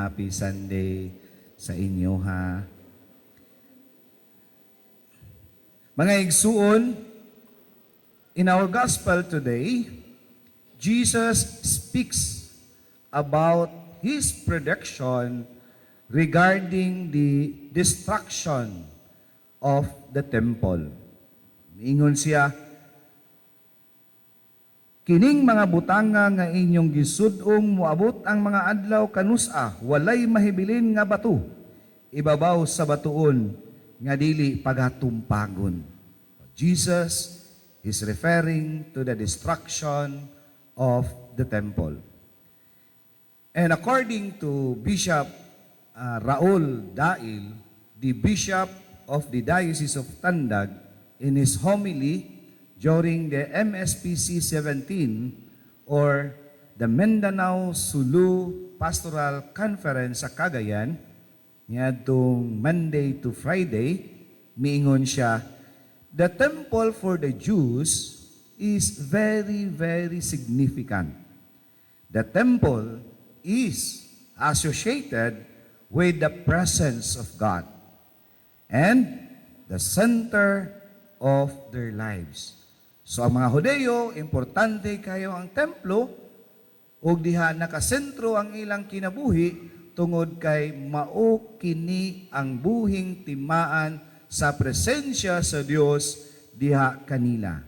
Happy Sunday sa inyo ha. Mga igsuon, in our gospel today, Jesus speaks about his prediction regarding the destruction of the temple. Ingon siya, "Kining mga butanga nga inyong gisud-ong, moabot ang mga adlaw kanus-a walay mahibilin nga bato ibabaw sa batuon nga dili pagatumpagon." Jesus is referring to the destruction of the temple. And according to Bishop Raul Dail, the Bishop of the Diocese of Tandag, in his homily during the MSPC 17 or the Mindanao Sulu Pastoral Conference sa Cagayan, niadtong Monday to Friday, miingon siya, "The temple for the Jews is very, very significant. The temple is associated with the presence of God and the center of their lives." So ang mga Hudeyo, importante kayo ang templo ug diha nakasentro ang ilang kinabuhi tungod kay mao kini ang buhing timaan sa presensya sa Dios diha kanila.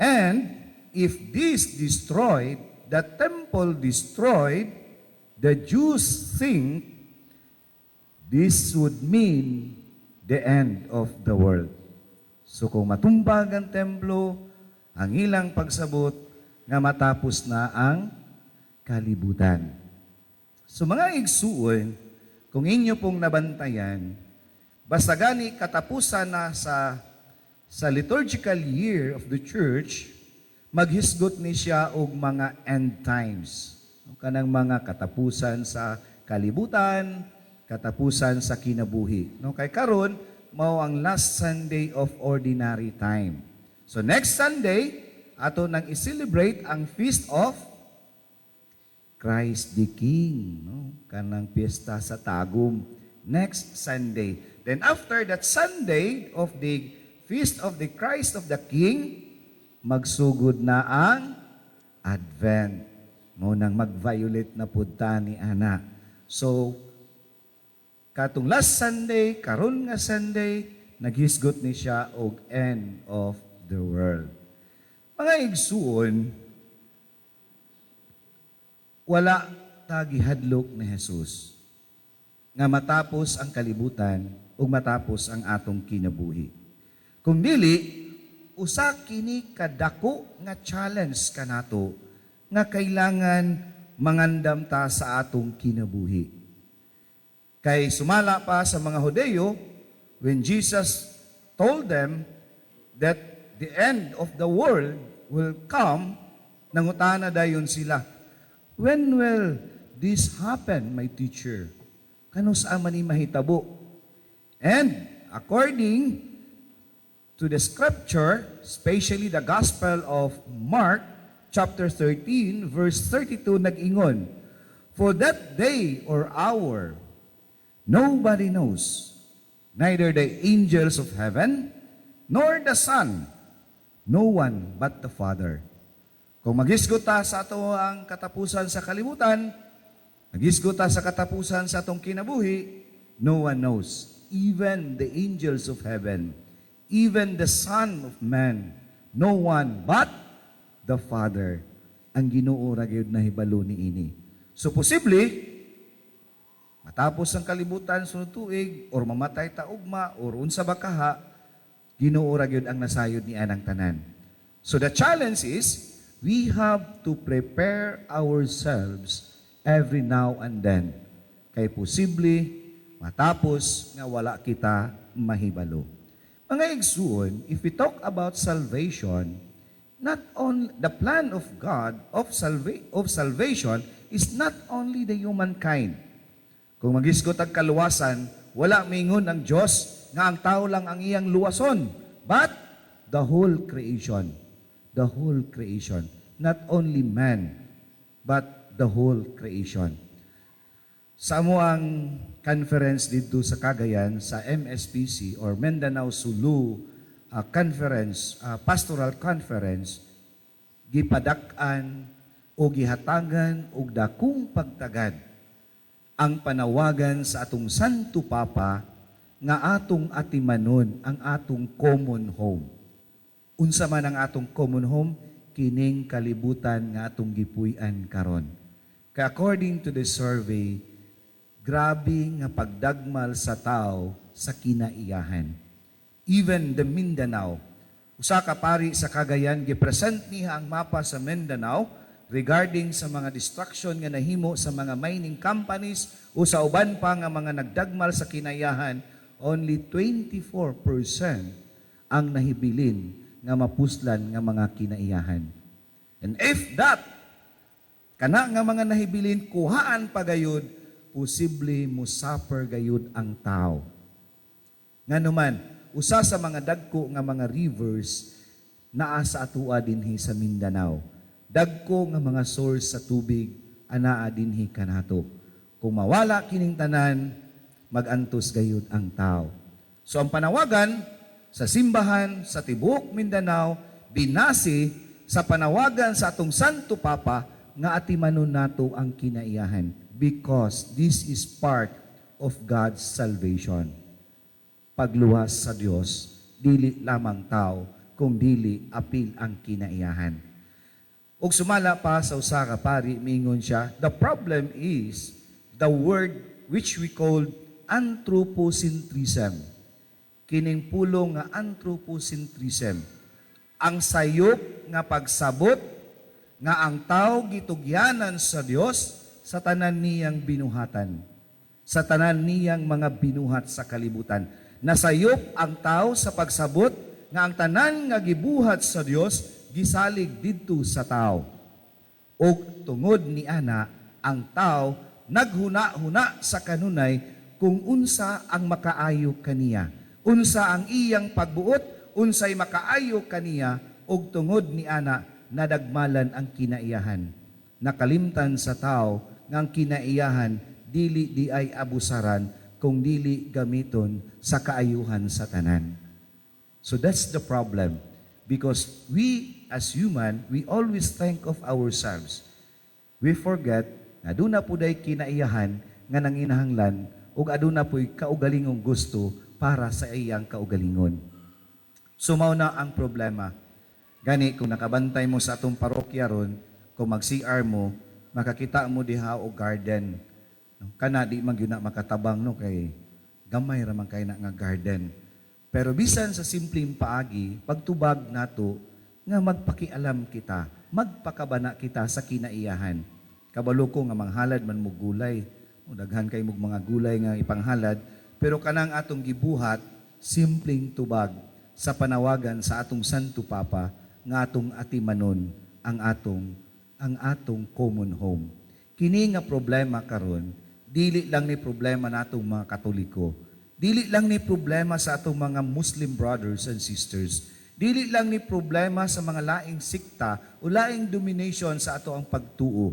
And if this destroyed, the temple destroyed, the Jews think this would mean the end of the world. So kung matumbag ang templo, ang ilang pagsabot nga matapos na ang kalibutan. So mga igsuon, kung inyo pong nabantayan, basta gani katapusan na sa liturgical year of the church, maghisgot ni siya og mga end times. Kanang mga katapusan sa kalibutan, katapusan sa kinabuhi. No, kay karon mao ang last Sunday of Ordinary Time. So next Sunday, ato nang i-celebrate ang Feast of Christ the King, no? Kanang piyesta sa Tagum next Sunday. Then after that Sunday of the Feast of the Christ of the King, magsugod na ang Advent. Mao nang mag-violet na pud ta ni ana. So katong last Sunday, karon nga Sunday, naghisgot ni siya og end of the world. Mga igsuon, wala ta gihadlok ni Jesus nga matapos ang kalibutan ug matapos ang atong kinabuhi. Kung dili, usa kini kadako nga challenge kanato nga kailangan mangandam ta sa atong kinabuhi. Kay sumala pa sa mga Hudeyo, when Jesus told them that the end of the world will come, nangutana dayon sila, "When will this happen, my teacher? Kanus-a man ni mahitabo?" And according to the scripture, especially the Gospel of Mark, chapter 13, verse 32, nag-ingon, "For that day or hour, nobody knows, neither the angels of heaven, nor the Son, no one but the Father." Kung maghisgot ta sa ato ang katapusan sa kalibutan, maghisgot ta sa katapusan sa atong kinabuhi, no one knows. Even the angels of heaven, even the Son of Man, no one but the Father. Ang Ginoo ra gyud nahibalo niini. So posible matapos ang kalibutan sunod tuig or mamatay ta ugma or unsa ba kaha, Ginoo ra gyud ang nasayod ni anang tanan. So the challenge is we have to prepare ourselves every now and then. Kay posible matapos nga wala kita mahibalo. Mga igsuon, if we talk about salvation, not only the plan of God of salvation is not only the humankind. Kung maghisgot ang kaluwasan, wala mingon ang Diyos nga ang tao lang ang iyang luwason, but the whole creation. The whole creation. Not only man, but the whole creation. Sa amoang conference dito sa Cagayan, sa MSPC or Mindanao Sulu Conference, Pastoral Conference, gipadak-an o gihatagan og dakong pagtagad ang panawagan sa atong Santo Papa nga atong atimanon ang atong common home. Unsa man ang atong common home? Kining kalibutan nga atong gipuy-an karon. Kay according to the survey, grabe nga pagdagmal sa tao sa kinaiyahan. Even the Mindanao, usa ka pari sa Cagayan, gipresent niya ang mapa sa Mindanao regarding sa mga destruction nga nahimo sa mga mining companies o sa uban pa nga mga nagdagmal sa kinaiyahan, only 24% ang nahibilin nga mapuslan nga mga kinaiyahan. And if that kana nga mga nahibilin kuhaan pa gayud, posible mo suffer gayud ang tao. Ngano man, usa sa mga dagko nga mga rivers naa sa atua dinhi sa Mindanao. Dagko nga mga source sa tubig anaa dinhi kanato. Kung mawala kining tanan, magantos gayud ang tao. So ang panawagan sa simbahan sa tibuok Mindanao binase sa panawagan sa atong Santo Papa nga atimanon nato ang kinaiyahan because this is part of God's salvation. Pagluwas sa Dios, dili lamang tao, kung dili apil ang kinaiyahan. Ug sumala pa sa usa ka pari, mingon siya, the problem is the word which we call anthropocentrism. Kining pulong nga anthropocentrism, ang sayop nga pagsabot nga ang tao gitugyanan sa Dios sa tanan niyang binuhatan, sa tanan niyang mga binuhat sa kalibutan. Nasayop ang tao sa pagsabot nga ang tanan nga gibuhat sa Dios gisalig didto sa tao. Og tungod ni ana, ang tao naghuna-huna sa kanunay kung unsa ang makaayo kaniya. Unsa ang iyang pagbuot, unsay makaayo kaniya, og tungod ni ana nadagmalan ang kinaiyahan. Nakalimtan sa tao nga ang kinaiyahan dili diay abusaran kung dili gamiton sa kaayuhan sa tanan. So that's the problem. Because we as human, we always think of ourselves. We forget na aduna puday kinaiyahan nga nanginahanglan ug aduna puy kaugalingong gusto para sa iyang kaugalingon. So mao na ang problema. Gani kung nakabantay mo sa atong parokya ron, kung mag-CR mo, makakita mo diha og garden. No, kana di man gyud na makatabang, no, kay gamay ra man kay na nga garden. Pero bisan sa simpleng paagi, pagtubag nato nga magpakialam kita, magpakabana kita sa kinaiyahan. Kabalo ko nga manghalad man mo gulay, o daghan kay mog mga gulay nga ipanghalad, pero kanang atong gibuhat, simpleng tubag sa panawagan sa atong Santo Papa nga atong atimanon ang atong common home. Kini nga problema karon, dili lang ni problema natong mga Katoliko. Dili lang ni problema sa atong mga Muslim brothers and sisters. Dili lang ni problema sa mga laing sikta o laing domination sa ato ang pagtuo.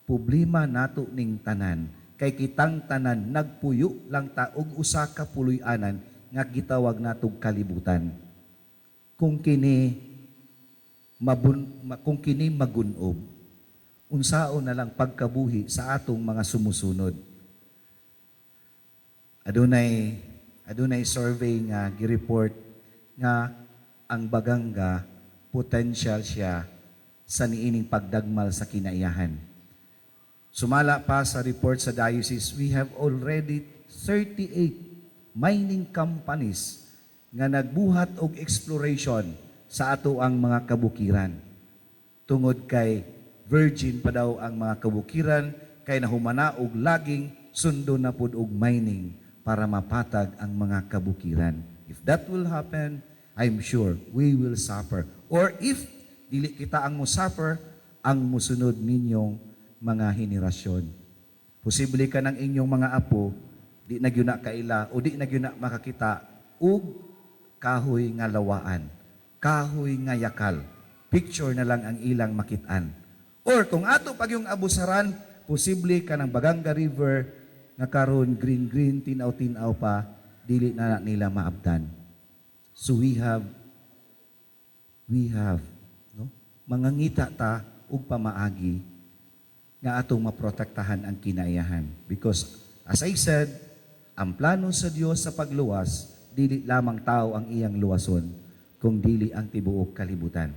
Problema nato ning tanan kay kitang tanan nagpuyo lang ta og usa ka puloy-anan nga gitawag natog kalibutan. Kung kini magunob, unsaon na lang pagkabuhi sa atong mga sumusunod? Adunay survey nga gi-report nga ang Baganga, potential siya sa niining pagdagmal sa kinaiyahan. Sumala pa sa report sa diocese, we have already 38 mining companies nga nagbuhat og exploration sa ato ang mga kabukiran. Tungod kay virgin pa daw ang mga kabukiran, kay nahumana og laging sundo na pud og mining para mapatag ang mga kabukiran. If that will happen, I'm sure we will suffer. Or if dili kita ang mo-suffer, ang musunod ninyong mga henerasyon. Posible ka ng inyong mga apo, di na gyud na kaila o di na gyud na makakita og kahoy nga lawaan, kahoy nga yakal. Picture na lang ang ilang makitaan. Or kung ato pag yung abusaran, Posible kanang Baganga River nga karon green green, tinaw-tinaw pa, dili na nila maabtan. So we have, no, mangangita ta og pamaagi nga atong maprotektahan ang kinaiyahan, because as I said, ang plano sa Dios sa pagluwas, dili lamang tao ang iyang luwason kung dili ang tibuok kalibutan.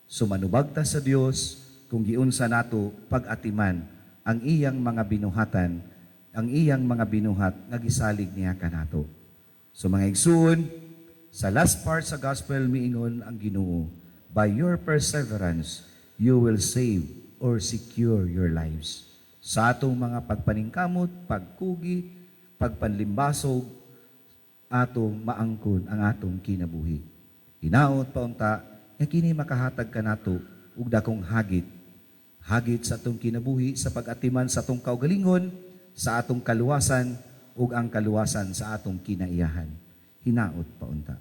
So manubag ta sa Dios kung giunsa nato pag-atiman ang iyang mga binuhatan, ang iyang mga binuhat nga gisalig niya kanato. So mga igsuon, sa last part sa gospel miingon ang Ginoo, "By your perseverance you will save or secure your lives." Sa atong mga pagpaningkamot, pagkugi, pagpanlimbasog, atong maangkon ang atong kinabuhi. Hinaot paunta nga kini makahatag kanato og dakong hagit. Hagit sa atong kinabuhi sa pag-atiman sa atong kaugalingon, sa atong kaluwasan ug ang kaluwasan sa atong kinaiyahan. Hinaot paunta.